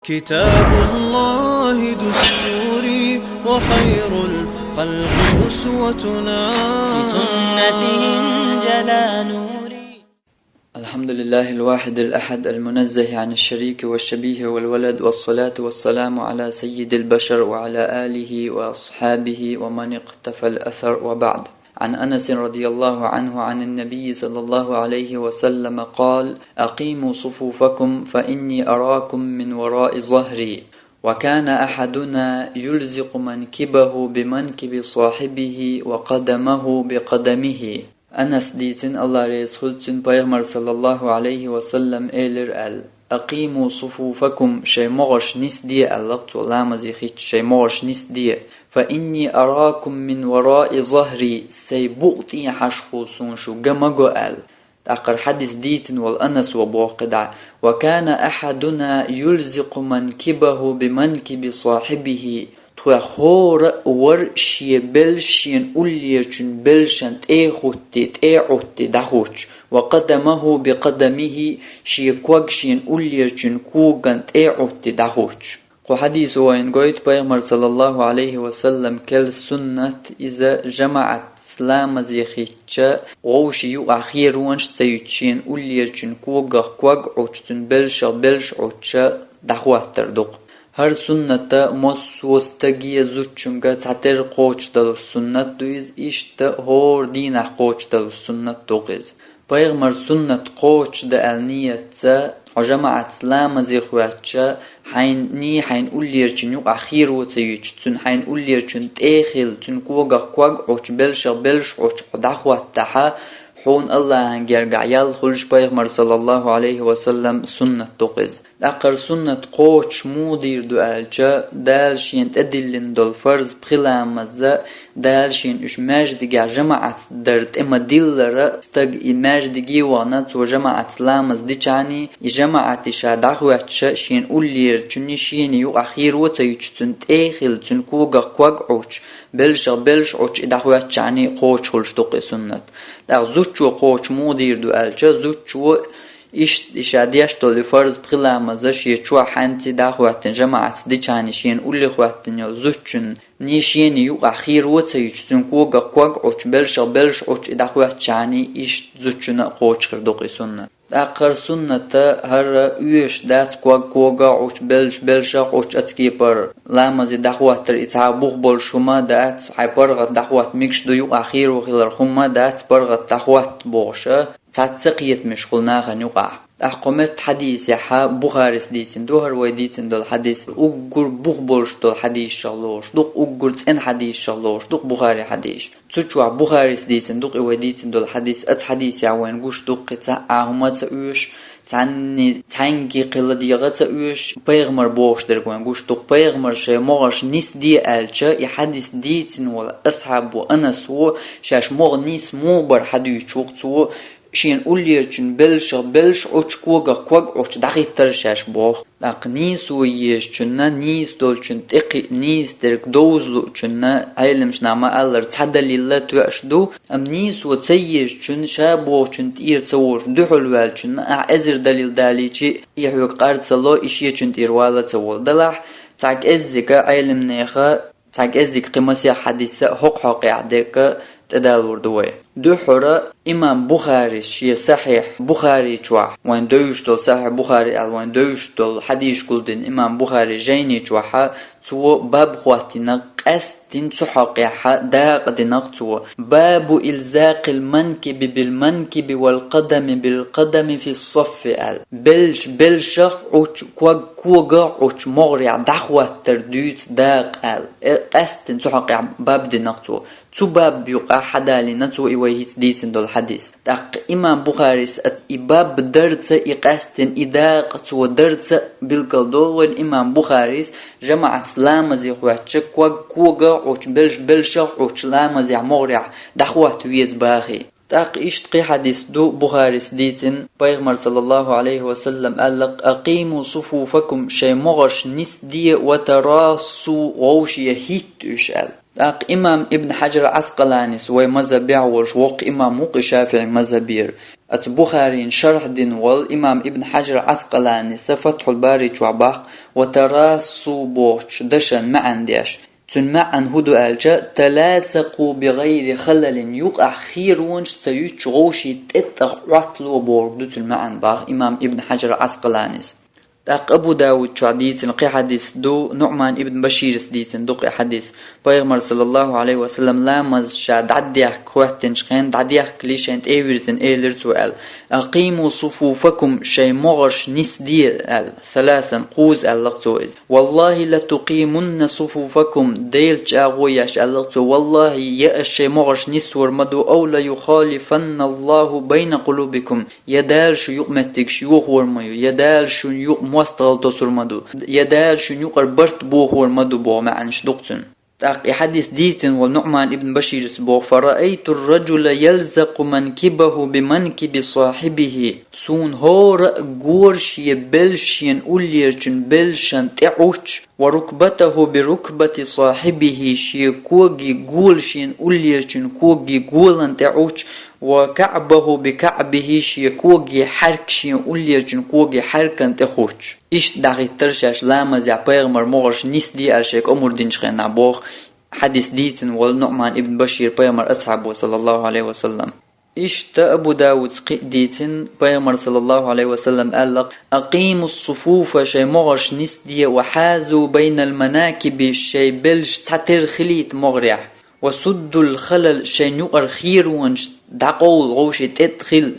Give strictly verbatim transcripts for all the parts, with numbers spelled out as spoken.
كتاب الله دستوري وخير الخلق أسوتنا. بسنته انجلى نوري. الحمد لله الواحد الأحد المنزه عن الشريك والشبيه والولد، والصلاة والسلام على سيد البشر وعلى آله وأصحابه ومن اقتفى الأثر، وبعد. عن أنس رضي الله عنه عن النبي صلى الله عليه وسلم قال: أقيموا صفوفكم فإني أراكم من وراء ظهري. وكان أحدنا يلزق منكبه بمنكب صاحبه وقدمه بقدمه. Анас дийцина, Аллах реза хуьлда цунна, пайхамар, саллаллаху алейхи ва саллам, элира аьлла: «أقيموا صفوفكم», шайн могӀарш нисде аьлла цо, ламазе хӀиттача шайн могӀарш нисде. «فإني أراكم من وراء ظهري», сайн букъа тӀехьашхо суна шу ган ма го аьлла. ТӀаккха хӀара хьадис дийцина волу Анаса боху кхидӀа: «وكان أحدنا يلزق منكبه بمنكب صاحبه». Тхох хӀора а вара шен белш шена уллерачун белшан тӀе а хӀуттий, тӀе а Ӏуттий дӀахӀуттуш, «وقدمه بقدمه», шен ког шена уллерачун коган тӀе а Ӏуттий дӀахӀуттуш. Кху хьадисо вайна гойту пайхамар, саллаллаху алейхи ва саллам, керла суннат иза, жамаӀатца ламазе хӀиттача, вовшийн юкъахь херонаш ца юьтуш, шена уллерачун когах ког Ӏуттуш, цуьнан белшах белш Ӏуттуш дӀахӀоттар ду-кх. ХӀара суннат массо а стаге, зудчуьнга цхьатерра кхочушдалуш суннат ду иза, иштта хӀора дийнахь кхочушдалуш суннат ду-кх иза. Пайхамар суннат кхочушдан аьлла нийятца хьо жамаӀатца ламазе хӀоьттича, хьайна, нийса хьайна уллерачун юкъахь херо ца юьтуш, цуьнан хьайна уллерачун тӀе а хилла, цуьнан когах ког Ӏуттуш, белшах белш Ӏуттуш хьо дӀахӀоттахь, хьуна Аллахьан гергахь ял хуьлуш, пайхамар, саллаллаху алейхи ва саллам, суннат ду-кх иза. ТӀаккха хӀара суннат кхочуш муха дийр ду аьлча, Дала шена тӀедиллина долу фарз пхи ламаз а, Дала шена уьш маьждигехь жамаӀатца дар тӀе ма-диллара, стаг и маьждиге а вахана, цо жамаӀатца ламаз дичхьаний, и жамаӀате ша дӀахӀоьттича, шена уллерачунний шений юкъахь херо ца юьтуш, цуьнан тӀе а хилла, цуьнан когах ког Ӏуттуш, белшах белш Ӏуттуш и дӀахӀоьттичхьаний кхочуш хуьлуш ду-кх и суннат. ТӀаккха зудчо кхочуш муха дийр ду аьлча, зудчо иштта и ша деш долу и фарз пхи ламаз а шен чохь хьаьнций дӀахӀоьттина, жамаӀатца дичхьаний шена улле хӀоьттина йолу зудчунний шений юкъахь херо ца юьтуш, цуьнан когах ког Ӏуттуш, белшах белш Ӏуттуш и дӀахӀоьттичхьаний, иштта зудчунна а кхочуш хир ду-кх и суннат. ТӀаккха хӀара суннат хӀара оьшуш дац, ког когах Ӏуттуш, белш белшах Ӏуттуш, оцу кепара ламазе дӀахӀоттар и цхьа бух болуш хӀума а дац, хьайн паргӀат дӀахӀотта мегаш ду, юкъахь херо хилар хӀума а дац, паргӀат дӀахӀотта бохуш а. Цхьацца кхетамаш хуьлу нахана юкъахь. ТӀаккха кху меттан хьадисехь, Бухарис дийцина ду хӀара вай дийцина долу хьадис, уггар бух болуш долу хьадисех лоруш ду-кх, уггар цӀена хьадисех лоруш ду-кх Бухарин хьадисаш. Цу чохь Бухарис дийцина ду-кх и вай дийцина долу хьадис, оцу хьадисехь вайна гуш ду-кх кхин цхьа а хӀума ца оьшуш, цхьанний, цхьаьнгге кхин ладегӀа ца оьшуш, пайхамар бохуш дерг вайна гуш ду-кх. Пайхамар шайн могӀарш нисде аьлча, и хьадис дийцина волу асхьаб ву Анас ву, шаьш могӀа нийса муха бара хьадуьйцуш ву-кх цо, шена уллерачун белшах белш Ӏуттуш, когах ког Ӏуттуш дӀахӀиттар шаьш боху. ТӀаккха нийсо езачунна, нийса долчун тӀе кхиъна, нийса дерг довза луучунна, Ӏеламнаха ма-аллара, цхьа далил а тоьуш ду, амма нийсо ца езачун, ша бохучун тӀера ца волуш дуьхьал ваьллачунна, ахь эзар далил далийчи, и хьоьга къар ца ло, и шечун тӀера вала а ца волу. Делахь, цхьа кӀеззига Ӏеламнеха, цхьа кӀеззиг кхин масех хьадис а хӀокху хьокъехь дерг а тӀедалор ду вай. Дуьххьара имам Бухарис шен Сахьихь Бухари чохь, вайн девзаш долу Сахьихь Бухари аьлла, вайн девзаш долу хьадисаш гулдина имам Бухари жайни чохьа, цо баб хӀоттийна, къаьсттина цу хьокъехьа дакъа дина-кх цо: «Бабу илзакъил манкиби бил манкиби вал къадами бил къадами фи саффи», аьлла. Белш белшах Ӏуттуш, ког когах Ӏуттуш могӀарехь дӀахӀоттар дуьйцу дакъа аьлла. Э, къаьсттина цу хьокъехь баб дина-кх цо. Цу баб юкъахь хьадалийна цо и вай хӀинца дийцина долу хьадис. ТӀаккха имам Бухарис а и баб дарца, и къаьсттина и дакъа цо дарца билгал долу вайна имам Бухарис, жамаӀатца ламазе хӀоьттича, ког когах Ӏуттуш, белш белшах Ӏуттуш, ламазехь могӀарехь дӀахӀотта веза бохий. ТӀаккха иштта кхин хьадис ду Бухарис дийцина, пайхамар, саллаллаху алейхи ва саллам, аьлла-кх: «Акъиму суфуфакум», шайн могӀарш нисде, «ва тарассу», вовшех хӀитта уьш аьлла. ТӀаккха имам Ибн Хьаджар Ӏаскъаланис, вай мазхӀабехь волуш воккха имам ву-кх и ШафиӀий мазхӀабера. Оцу Бухарин шархь дина волу имам Ибн Хьаджар Ӏаскъаланис Фатхьул-Бари чохь боху: «Ва тарассу» бохучу дашан маьӀна деш. Цуьнан маьӀна хӀун ду аьлча: «Таласакъу би гӀайри халалин», юкъахь херонаш ца юьтуш, вовшийн тӀе-тӀех Ӏоттало бохург ду цуьнан маьӀна, боху имам Ибн Хьаджар Ӏаскъаланис. ТӀаккха Абу Дауд чохь дийцина кхин хьадис ду, Нуъман ибн Баширас дийцина ду кхин хьадис. Пайхамар, саллаллаху Ӏалайхи ва саллам, ламаз ша дӀадехка хӀоьттинчу хенахь, дӀадехкале шайна тӀе а вирзина, элира цо аьлла: «Акъиму суфуфакум», шайн могӀарш нисде аьлла, саласан, кхузза аьлла-кх цо иза. «Валлахи ла тукъимунна суфуфакум», Делан чӀагӀо еш аьлла-кх цо, валлахи, я аш шайн могӀарш нисвар ма ду, «ав ла юхалифанна Аллаху байна къулубикум», я Дала шун юкъаметтигаш йохор ма ю, я Дала шун юкъа мостагӀалла тосур ма ду, я Дала шун юкъара барт бохор ма ду боху маьӀнаш ду-кх цуьнан. ТӀаккха и хьадис дийцина волу Нуъман ибн Баширас боху: «Фараайту ар-раджула ялзакъу манкибаху би манкиби сахьибихи». Суна хӀора а гора шен белш шен уллерачун белшан тӀе Ӏуттуш, «ва рукбатаху би рукбати сахьибихи», шен когийн гола шен уллерачун когийн голан тӀе Ӏуттуш, «ва каӀбаху би каӀбихи», шен когийн хьаьрк шен уллерачун когийн хьаьркан тӀе хӀуттуш. Иштта дӀахӀиттара шаьш ламазехь пайхамар могӀарш нисде аьлла шайга омра динчу хенахь боху, хьадис дийцина волу Нуъман ибн Башир пайхамар асхьабо, саллаллаху Ӏалайхи ва саллам. Иштта Абу Дауд кхин а дийцина, пайхамар, саллаллаху Ӏалайхи ва саллам, аьлла: «Акъиму суфуфа», шайн могӀарш нисде, «ва хьазу байнал манакиби», шайн белш цхьатера хилийта могӀарехь, «ва суддул халал», шайн юкъара херонаш дӀакъовла, вовшийн тӀе-тӀе хила,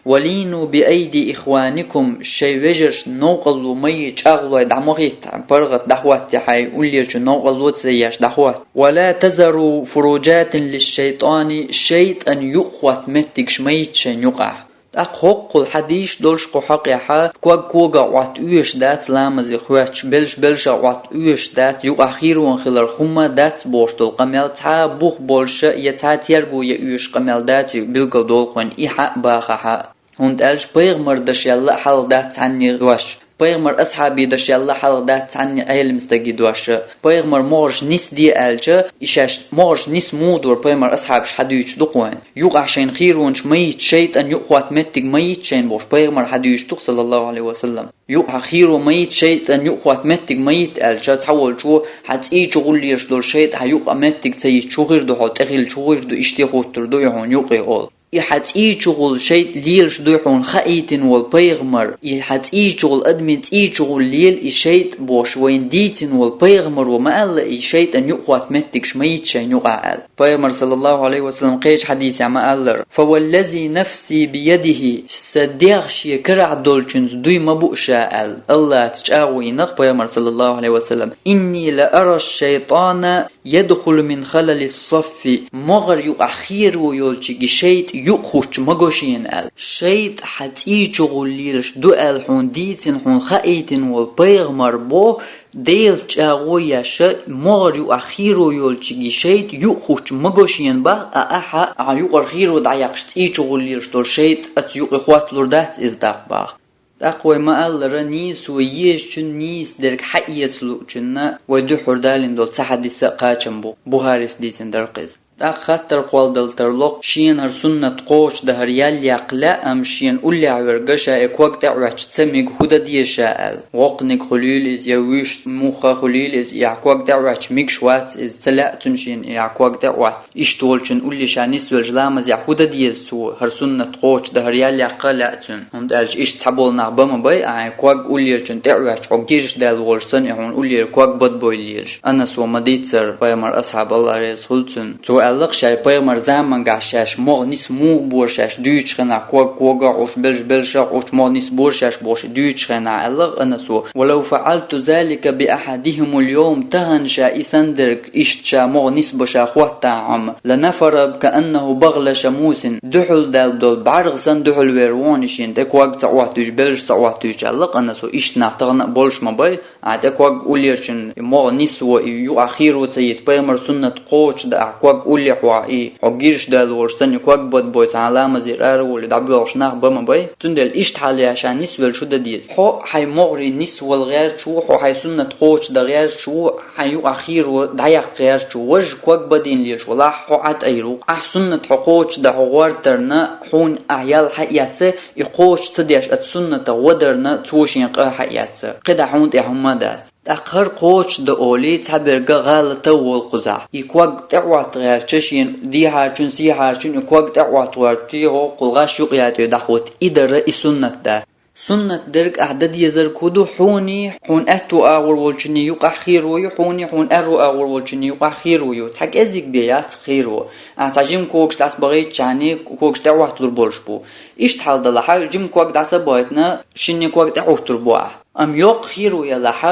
«ва лину би айди ихваникум», шайн вежаршна новкъарло ма е, чӀагӀлой дӀа ма хӀитта, паргӀат дӀахӀотта, хьайн уллерачун новкъарло ца еш дӀахӀотта. «Ва ла тазару фуруджатин лишшайтани», шайтӀан юкъахӀотта меттигаш ма йитта шайн юкъахь. ТӀаккха хӀоккхул хьадийш долуш кху хьокъехь, ког когах Ӏотта оьшуш дац, ламазе хоьттуш, белш белшах Ӏотта оьшуш дац, юкъахь хирон хилар хӀумма дац бохуш долу къамел цхьа а бух болуша я цхьа а терго я оьшуш къамел дац и билггал долу кхуьнан, и хьан а бахахьа. ХӀунда аьлча пайхамар дашъяьлла а хьалха дац цхьанне дош. Пайхамар асхьабий дашъяьлла а хьалха дац цхьанне Ӏелам стаге дош. Пайхамар могӀарш нисде аьлча, и шаьш могӀарш нис муха дора пайхамар асхьабаш хьадуьйцуш ду-кх вайн. Юкъахь шайна хиронаш ма йитта, шайтӀан юкъахӀотта меттиг ма йитта шайна бохуш, пайхамар хьадуьйцуш ду-кх, саллаллаху Ӏалайхи ва саллам. Юкъахь хиро ма йитта, шайтӀан юкъахӀотта меттиг ма йитта аьлча, цхьаволчо хьан цӀий чу гӀуллераш долу шайтӀа хьан юкъа меттиг ца йитта, хӀун хир ду хьо, тӀехилча хӀун хир ду, иштта хӀуттур ду и хьуна юкъе олу. И хьан цӀий чу гӀула шайтӀа лелаш дуй хьуна хаийтина волу пайхамар, и хьан цӀий чу гӀула, адамийн цӀий чу гӀула лела и шайтӀа бохуш вайна дийцина волу пайхамаро ма аьлла, и шайтӀан юкъахӀотта меттигаш ма йитта шайна юкъахь аьлла. Пайхамар, саллаллаху Ӏалайхи ва саллам, кхечу хьадисехь ма аллара: «Фа валлази нафси биядихи», сан дегӀ шен карахь долчуьнца дуй ма бу ша аьлла, АллахӀца чӀагӀо йина-кх пайхамар, саллаллаху Ӏалайхи ва саллам: «Инни ла ара шайтӀана ядхулу мин халали саффи», могӀар юкъахь херо йолчуьнга шайтӀа юкъахӀуттуш ма го шена аьлла. ШайтӀа хьан цӀий чу гӀула лелаш ду аьлла хьуна дийцина, хьуна хаийтина волу пайхамар бо, Делаца чӀагӀо еш, могӀар юкъахь херо йолчуьнга шайтӀа юкъахӀуттуш ма го шена бах, а ахьа, ахьа юкъара херо дӀаяккхаш цӀий чу гӀула лелаш долу шайтӀа оцу юкъе хӀотталур дац иза тӀаккха бах. ТӀаккха вай ма аллара, нийсо езачунна, нийса дерг хьаэца луучунна вай дуьххьара далийна долу цхьа хьадис а кхачам бу, Бухарис дийцина дара-кх иза. ТӀаккха хаттар кхолладала тарло-кх, шена хӀара суннат кхочушдан хӀара ял яккха лаьа, амма шена уллехь верг ша и ког тӀе а Ӏоьттича ца мега, хӀун дан деза ша аьлла. Воккханиг хуьлийла иза, я вуьшта муха хуьлийла иза, и ахь ког тӀе а Ӏоьттича мегаш вац иза, ца лаьа цунна шена и ахь ког тӀе а Ӏотта. Иштта волчун улле ша нисвелча ламазехь хӀун дан деза цо, хӀара суннат кхочушдан хӀара ял яккха а лаьа цуьнан. ХӀунда аьлча иштта цхьаболу нах бан ма бай, ахь ког уллерачун тӀе а Ӏоьттича, хьо гирш даьлла волуш санна, и хьуна уллера ког бадбойла лелаш. Анасо ма-дийццара, пайхамар асхьаб, АллахӀ реза хуьлда цунна. Цо аьлла-кх, шайн пайхамар замангахь шаьш могӀа нисса муха бора шаьш дуьйцучу хенахь, ког когах Ӏуттуш, белш белшах Ӏуттуш могӀа нисса бора шаьш бохуш дуьйцучу хенахь, аьлла-кх Анасо: «Ва лав фаӀалту залика би ахьадихимул йовм», тахана ша и санна дерг, иштта ша могӀа нисбан ша хӀоттахьа хьо-м, «ла нафара кааннаху багӀла шамусин», дуьхьал даьлла долу бӀаьргӀа санна дуьхьал вер ву хьуна и шена тӀе ког ца Ӏоттуьйтуш, белш ца Ӏоттуьйтуш, аьлла-кх Анасо. Иштта нах тахана а болуш ма бай, ахь тӀе ког уллерачун могӀа нисво, и юкъахь херо ца йита, пайхамар суннат кхочушдан ахь ког Уллехь ваха и хьо гирш даьлла волуш санна, и ког бада бой, цхьана ламазе ара а волий, дӀабоьлхуш нах бан ма бай. Цундела иштта хьал еш нисвелла шу дан деза. Хьо хьайн могӀаре нисвала гӀерташ ву, хьо хьайн суннат кхочушдан гӀерташ ву, хьайн юкъахь хийро дӀаяккха гӀерташ ву. Важа ког бадийна лелаш валахь, хьо Ӏад айр ву. Ахь суннат хьо кхочушдан хьо гӀортарна, хьуна ахь ял хьаэцна, и кхочуш ца деш оцу суннатах вадарна, цо шен къа хьаэцна. КхидӀа хьуна тӀехь хӀумма а дац. ТӀаккха хӀара кхочушдан олий, цхьаберга гӀалата а волу кхузахь. И ког тӀеӀотта гӀерташ шена дехьарчун, сехьарчун и ког тӀеӀотта гӀерта, хӀокхул гӀаш юкъа ятӀе дӀахӀотта, и дара и суннат дац. Суннат дерг ахь дан дезарг хӀун ду, хьуний, хьуна аьтту агӀор волчунний юкъахь хийро ю, хьуний, хьуна аьрру агӀор волчунний юкъахь хийро ю. Цхьа кӀеззиг бен яц хийро. Ахь цхьа жима когаш дӀасабахийтчахьаний, когаш тӀеӀотталур болуш бу. Иштта хьал далахь, жима ког дӀасабахийтина, шинне ког тӀеӀуттур бу ахь. Амма йоккха хийро ялахь,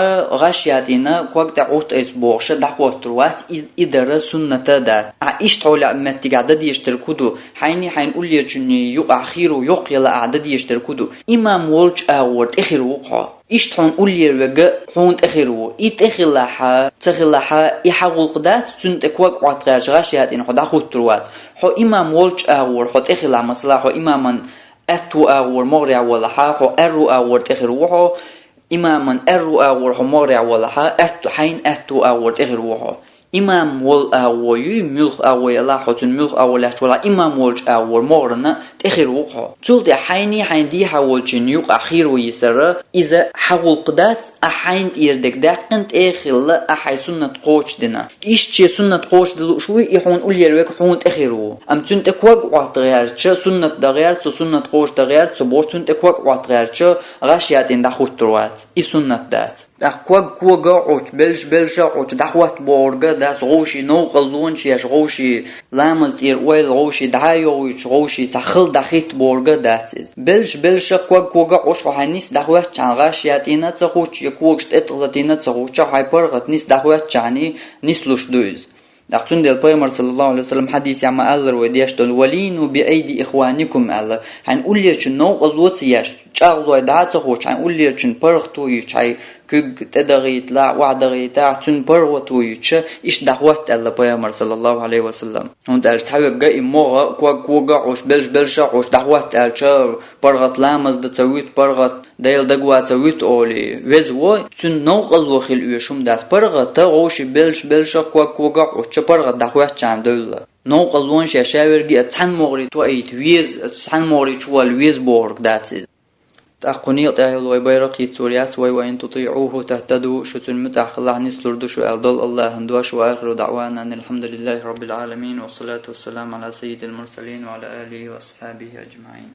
гӀаш ятӀийна ког тӀеӀутта айса бохуш дӀахӀоттур вац, и, и дара суннат а дац. Ахь иштта хьо лаьа меттигехь дан дезаш дерг хӀун ду, хьайний хьайн уллерчунний юкъахь хийро йоккха яла ахь дан дезаш дерг хӀун ду, имам волчу агӀор тӀе хир ву-кх хьо. Иштта хьуна уллера верг хьуна тӀе хир ву. И тӀе хилахь, ца хилахь, и хьан гӀуллакх дац, цуьнан тӀе ког Ӏотта гӀерташ гӀаш ятӀийна хьо дӀахӀуттур вац. Хьо имам волчу агӀор хьо тӀе хилахь, масала, хьо имаман аьтту агӀор могӀарехь валахь, хьо аьрру агӀор тӀе хир ву хьо, имаман аьрру агӀор хьо могӀарехь валахь, аьтту, хьайна аьтту агӀор тӀе хир ву хьо. Имам волу агӀо юй, муьлха агӀо ялахь, хьо цуьнан муьлха агӀо лаьтташ валахь, имам волчу агӀор могӀарна тӀе хир ву хьо. Цул тӀаьхьа хьайний хьайн дехьа волчунний юкъахь хийро йисар, иза хьан гӀуллакх дац, ахь хьайна тӀера дерг даьккхина, тӀе а хилла, ахь хьайн суннат кхочушдина. Иштта шен суннат кхочушдан лууш вуй, и хьуна уллера верг хьуна тӀе хир ву. Амма цуьнан тӀе ког Ӏотта гӀерташ, суннат дан гӀерта цо, суннат кхочушдан гӀерта цо бохуш, цуьнан тӀе ког Ӏотта гӀерташ, гӀаш ятӀийна дӀахӀуттур вац. И суннат дац. ТӀаккха ког кога а Ӏуттуш, белш белша а Ӏуттуш, дӀахӀотта бохург а дац, вовшийн новкъарлонаш еш, вовшийн ламаз тӀера ойла, вовшийн дӀа а йохуьйтуш, вовшийн цхьа хала дӀахӀитта бохург а дац иза. Белш белша ког кога а Ӏуттуш хьо хьайн нис дӀахӀоьттичхьана, гӀаш ятӀийна а ца хӀуттуш, я когаш тӀетӀалатийна а ца хӀуттуш, хьайн паргӀат нис дӀахӀоьттичхьаний, нислуш ду иза. ТӀаккха цундела Пайхамар, саллаллаху Ӏалайхи ва саллам, хьадисехь ма-аллара вай деш долу: «Ва лийну би айди ихваникум», аьлла. Хьайн уллерчун новкъарло ца еш, чӀагӀлой дӀа а ца хӀуттуш, хьайн уллерчун паргӀато а йуьтуш, хьайн куьг тӀедахийта, лаьа охьадахийта, цуьнан паргӀато а йуьтуш, иштта дӀахӀотта аьлла Пайхамар, саллаллаху Ӏалайхи ва саллам. ХӀунда аьлча цхьаверг и могӀа ког кога а Ӏуттуш, белш белша а Ӏуттуш, дӀахӀотта аьлча, паргӀат ламаз дан ца вуьту, паргӀат Дела дагаван ца вуьту олий, веза ву, цуьнан новкъарло хила оьшу хӀума дац. ПаргӀата вовшийн белш белша ког кога а Ӏуттуш, паргӀат дӀахӀоьттичхьана девлла. Новкъарлонаш еш, ша верг а цхьана могӀаре тоийта веза, цхьана могӀаре чуволла веза бохург дац иза. ТӀаккха кху некъа тӀехь йолу вай байракх йицлур яц вай: «Ва ин тутиӀуху тахтаду», шу цуьнан муьтӀахь хилахь, нислур ду шу аьлла долу АллахӀан дош. Ва ахиру даӀвана анил хьамдулиллахӀи раббил Ӏаламин, ва салату ва саламу Ӏала саййидил мурсалин ва Ӏала алихӀи ва асхьабихӀи ажмаӀин.